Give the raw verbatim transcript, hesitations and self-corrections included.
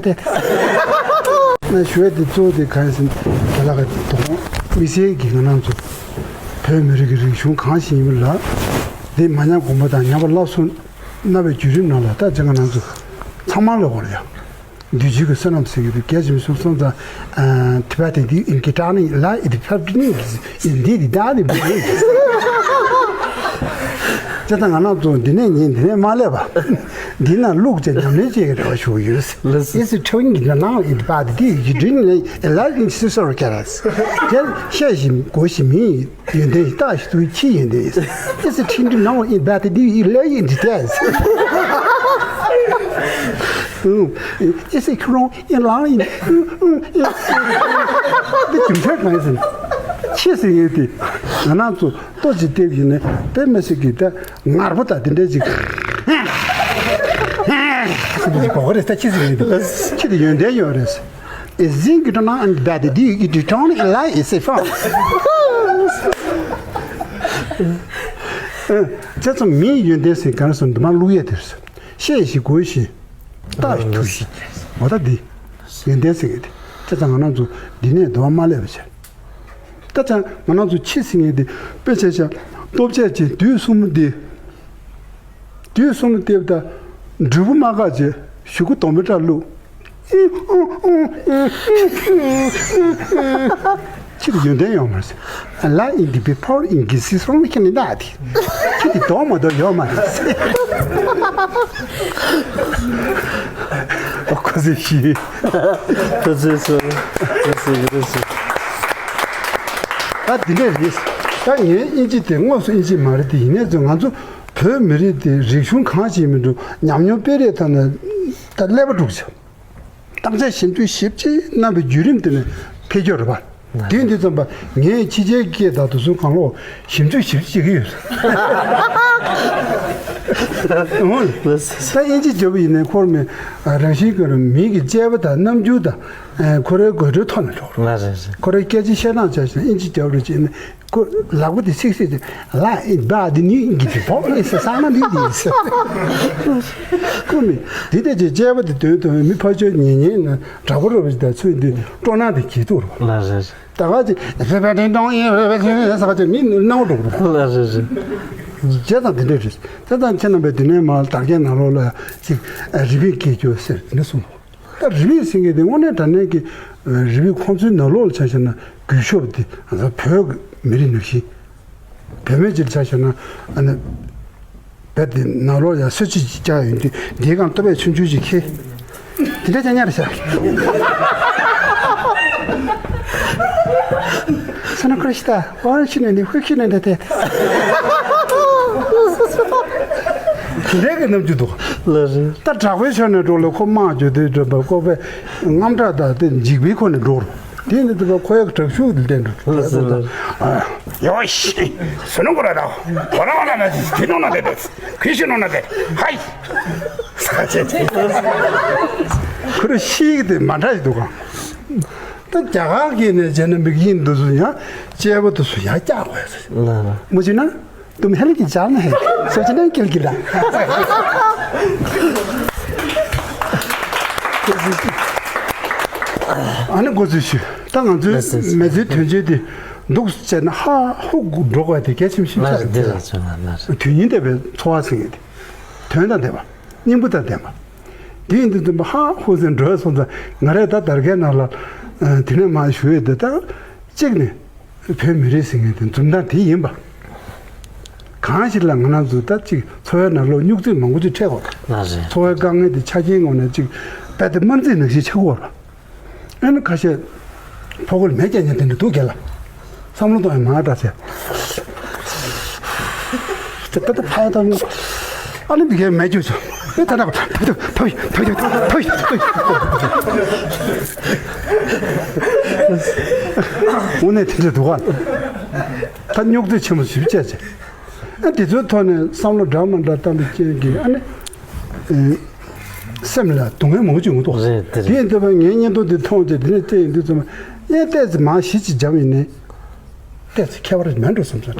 ཏེ། ང་ཞུ་ཡ་དེ་གཙོ་བོ་དེ་གང་ཡིན་ཟེར་ན། དེ་ལ་ག་དོ་དམིགས་བསལ་གྱི་ང་རང་ཚོ་བོད་མི་རིགས་ཀྱི་རིག་གཞུང་གང་ཞིག་ཡིན་པ་ལ། དེ་མ་ཉམས་གོང་མ་དང་ཉམས་པ་སླར་གསོ་གནང་བའི་བརྒྱུད་རིམ་ནང་ལ། ད་ཅི་ང་རང་ཚོ་ཚང་མ་ལ་གོ་རེ་ཡ། འདུས་བྱས་ཀྱི་བསོད་ནམས་ཟེར་གྱི་འདུག་རྒྱ་ཆེན་པོ་གསུངས་སོང་ཙང་། ཨ། དེ་བ་དེ་དེ་ཨིན་གྱི་དྲག་ནི་ལ་ཨི་དེ་ཕབ་ནི་ཨིན་དེ་དེ་ད་དེ་བུ་དེ། ཅི་ད་ང་རང་ཚོ་འདི་ནས་ཉིན་འདི་ནས་མ་སླེབས་པ། འདི་ན་ལུག་ཅེས་ཉམས་ལེན་བྱེད་ཀྱི་རེ་བ་ཞུ་གི་ཡོད། ལགས་སོ། ཨི་སི་ཁྲེའུ་ཉིན་ན་ནང་ཨིན་དེ་བ་དེ་དེ་ཡི་དྲིན་ནས་ཨི་ལ་ཨིན་སི་སོར་ཁྱེར་ར། དེ་ཤེས་བཞིན་གོ་བཞིན་མིན། ཡོན་ཏན་ཡི་རྟགས་ཤིག་ཏུ་ཁྱི་ཡོན་ཏན་ཡིན། ཨི་སི་ཁྲིན་ཏུ་ནང་ཨིན་བ་དེ་དེ་ཡི་ལས་ཡིན་དེ་དེ། ཨི་སི་ཁྱུ་རོང་ཨིན་ལང་ཡིན། འདི་རྒྱུ་མཚན་གང་ཡིན་ཟེར་ན། ཁྱི་ཟེར་ཡོད་དེ། ང་རང་ཚོ་ལྟོ་ཅིག་སྟེར་བཞིན་ནས་དཔེ་མི་སྲིད་ཀྱི་ད་ངར་པོ་དང་དེ་འདྲ་ཅིག་ཟེར་གྱི་གོ་གི་རེད། ད་ཁྱི་ཟེར་ཡོད་དེ། ཁྱི་དེ་ཡོན་ཏན་ཡོད་རེད། Is in good enough and bad. Do you eat it only like it's a fun? ཁྱེད་ཚོ་མིའི་ཡོན་ཏན་ཟེར་ག་རེ་ཟེར་ན། འདི་མ་བླུག་ཡས་དེ་རེད། ཤེས་ཤིག་གོ་ཤིག་རྟགས་ཤིག་ཐུག་ཤིག་འོ་ད་འདི་ཡོན་ཏན་ཟེར་གི་དེ། ཁྱེད་ཚོ་ང་རང་ཚོ་འདི་ནས་འདོར་མ་སླེབས་པ་བྱས། ད་ཆ་ང་རང་ཚོ་ཁྱི་ཟེར་མཁན་དེ་དཔེ་ཆ་བཞག་སྟོབས་ཆེ་ཆེ་དུས་གསུམ་དེ། དུས་གསུམ་སྟེ་ད་འབྲས་བུ་མ་བཀག་ཅེས་གཞུག་གུ་དོམ་པའི་སྐྲ་བླུག་ཁྱི་དེ་ཡོན་ཏན་ཡོད་མ་རེད། ལ་ཨིན་དི་བི་ཕོར་ཨིན་གི་སི་སོང་ཁྱི་ནི་ད་དེ། ཁྱི་དེ་དོག་མ་དོག་ཡོད་མ་རེད། ཨོ་ཁོ་ཚོས་ཤི། ཁོ་ཚོས་སོ། ཁོ་ཚོས་ཡོད་སོ། ད་འདི་འདྲ་རེད། ད་ངའི་ཨིན་ཇི་དེ་དངོས་སུ་ཨིན་ཇི་མ་རེད་དེ། ཡིན་ནའི་ཚོ་ང་ཚོ་བོད་མི་རིགས་དེ་རིག་གཞུང་གང་ཞིག་མི་འགྲོ། ཉམས་མྱོང་སྤེལ་རེས་ཐོག་ནས་ད་ཀླད་པ་འཁྲུག་ཆེ། བརྟག་དཔྱད་ཞིབ་འཇུག་ཞིབ་ཅིག་གནང་བའི་བརྒྱུད་རིམ་དེ་ནས་འཕེལ་རྒྱས་རེད་པ། དེ་འདི་ཙམ་པ་ངས་ཕྱི་རྒྱལ་སྐད་དང་དེ་ཚོ་གང་ལོག་ཞིབ་འཇུག་ཞིབ་བྱེད་ཀྱི་ཡོད། འོ། ད་ཨིན་ཇི་བརྗོད་པ་ཡིན་ནའི་ཁོར་མི་རང་བཞིན་གྱི་མི་གི་དཔྱད་པ་དང་རྣམ་འགྱུར་དང་། ཁོ་རའི་དགོད་བྲོའི་ཐོག་ནས་འགྲོ་རོགས། ལགས་རེད་རེད། ཁོ་རའི་སྐད་ཆ་བཤད་སྟངས་བྱས་ཤིང་ཨིན་ཇི་བརྗོད་པ་རེད་ཅེས་ནས། ཁོ་ལག་པ་དེ་ཚིག་ཚིག་དེ་ལ་ཨི་བ་དེ་ནི་གི་དེ་བོག་ཨི་ས་སང་ན་ནི་དེ་ཨི་ས། ཁོ་མི་དེ་དེ་ཅེས་དཔྱད་པ་དེ་དོན་དུ་མི་ཕར་ཕྱོགས་ཉན་ཉན་ན་དྲག་པོ་རུ་བ་ཞིག་དང་ཚུལ་དེ་སྤྲོ་སྣང་དེ་གྱིས་ཐུག་རུ། ལགས་རེད་རེད། ད་ག་ཅི་རེ་བ་དེ་འདོང་ཨི་རེ་བ་དེ་ས་ག་ཅི་མི་སྣང་བ་འགྲོ་རུ། ལགས་རེད་རེད། བྱས་ཙང་དེ་འདྲ་རེད། བྱས་ཙང་ཁྱེད་རྣམ་པས་དེ་ནས་མར་དར་རྒྱས་ནང་ལོགས་ལ་ཅིག་རི་བོའི་སྐད་ཅོར་ཟེར་དེ་འདྲ་གསུངས། ད་རི་བོའི་སེང་གེ་དེ་དངོས་གནས་དྲང་གནས་ཀྱི་རི་བོའི་ཁོང་ཚོའི་ནང་ལོགས་ལ་ཆ་བཞག་ན་གུས་ཞབས་དེ་ང་ཚོ་བོད་ཀྱི་མི་རིགས་ནང་བཞིན། བོད་མི་ཅིག་ལ་ཆ་བཞག་ན་ཨ་ནི་བོད་དེ་ནང་ལོགས་ཡ་སོ་ཅིག་ཅིག་བཅག་ཡོང་དུས་འདིའི་སྒང་ལྟོ་ཕད་ཆུང་ཆུང་ཅིག་ཁྱེར། དེ་འདྲ་ཅང་ཉར་བཞག་ས་ན་ཁོ་ར་ཤི་ད། ཨོ་ཤི་ནས་ནི་ཧུ་ཤི་ནས་འདྲ་དེ། དེ་འདྲའི་གི་རྣམ་འགྱུར་འདུག་ལགས་རེད། ད་དྲག་པོའི་ཕྱོགས་ནས་འགྲོ་ལ་ཁོ་དམག་རྒྱུ་དེ་འགྲོ་བ་ཁོ་པས་རྔམ་དྲག་དང་དེ་འཇིགས་པའི་ཁོ་ནས་འགྲོ་རུ། དེ་ནི་དེ་བ་ཁོ་ཡག་དྲག་ཤུགས་དེ་བསྟན་འགྲོ། ལགས་སོ་ལགས། ཡོ་ཤི། སུ་ནུ་གོ་ར་ད། གོ་ར་བ་ན་ན་ཇི་ནོ་ན་དེ་དེ། ཁུ་ཤི་ནོ་ན་དེ། ཧའི། ས་ཆེ་ཆེ། ཁོ་ར་ཤི་གི་དེ་མ་འདྲ་ཡི་འདུག་ག་ད་རྒྱ་གར་གྱི་ནས་བྱས་ན་མིག་ཡིན་འདུག་སུ་ཡང་དཔྱད་པ་འདུག་སུ་ཡང་སྐྱག་དགོས་ཟེར། ལགས་ལགས། མུ་ཇི་ན་དུམ་ཧེ་ལི་ཀི་ཇ་ན་ཧེ་སོ་ཅི་ན་ཀིལ་ཀིལ་ལ། ཨ་ནི་འགོ་ཚུལ་ཞུ། ད་ང་ཚོའི་མེ་ཚོའི་དོན་བྱེད་དེ་འདུག་བྱས་ན་ཧ་ཧུ་འགྲོ་དགོས་དེ་གལ་ཆེན་པོ་ཞིག་ཆགས་ཀྱི་འདུག་དོན་སྙིང་ལྡན་པའི་འཚོ་བ་ཟེར་མཁན་དེ་དོན་དང་ལྡན་པ། སྙིང་པོ་དང་ལྡན་པ། དེ་ཡིན་དུས་ཙམ་པ་ཧ་ཧུ་ཟེར་འགྲོ་སོང་ཙང་ང་རས་ད་དར་རྒྱས་ནང་ལ་དེ་ནས་མ་ཞུ་ཡས་དེ་ད་གཅིག་ནས་བོད་མི་རིགས་ཟེར་མཁན་དེ་འཛུམ་མདངས་དེ་ཡིན་པ། གང་ཞིག་ལ་ང་རང་ཚོ་ད་གཅིག་འཚོ་བའི་ནང་ལོགས་སྨྱུག་རྩིས་མང་པོ་ཅིག་འཕྲད་དགོས་པ། ལགས་རེད། འཚོ་བའི་དཀའ་ངལ་དེ་ཆ་རྐྱེན་ངོས་ནས་གཅིག་རྦད་དེ་དམར་རྩིས་ནང་བཞིན་ཆགས་ཀྱི་ཡོད་རེད། ཨ་ནི་ཁ་ཤས་ཕོ་རྒོད་མེད་རྐྱང་རྐྱང་དེ་འདྲ་འདུག་རྒན་ལགས། བསམ་བློ་གཏོང་ཡ་མང་དྲགས་ཚེ། ད་ད་ད་ཕ་ཡ་ད་ཨ་ནི་འདི་གའི་མེད་རྒྱུ་ཚོ། ཨེ་ད་ད་ཕ་ཡ་ད་ཕ་ཡ་ད་ཕ་ཡ་ད་ཕ་ཡ་ད་ཕ་ཡ་ད། དངོས་གནས་དེ་འདྲ་འདུག་ག་ད་སྨྱུག་རྩིས་ཆེན་པོ་ཞིག་བྱས་ཚེ། ཨ་དེ་ཚོའི་ཐོག་ནས་བསམ་བློ་འདྲ་མ་འདྲ་བཏང་པའི་རྐྱེན་གྱིས་ཨ་ནི། སེམས་ལ་སྡུག་བསྔལ་མང་པོ་བྱུང་འདུག་རེད་དེ་རེད། དེ་ཡིན་དུས་ང་བརྙན་ཐུང་འདི་མཐོང་རྗེས་དེ་ནས་བལྟས་ཡིན་དུས་ཙམ་ཡང་ཏོག་ཙམ་མར་གཞི་ཅིག་འཇམ་ཡིན་ནའི་ཏོག་ཙམ་ཁྱད་པར་མེད་འགྲོ་བསམ་སོང་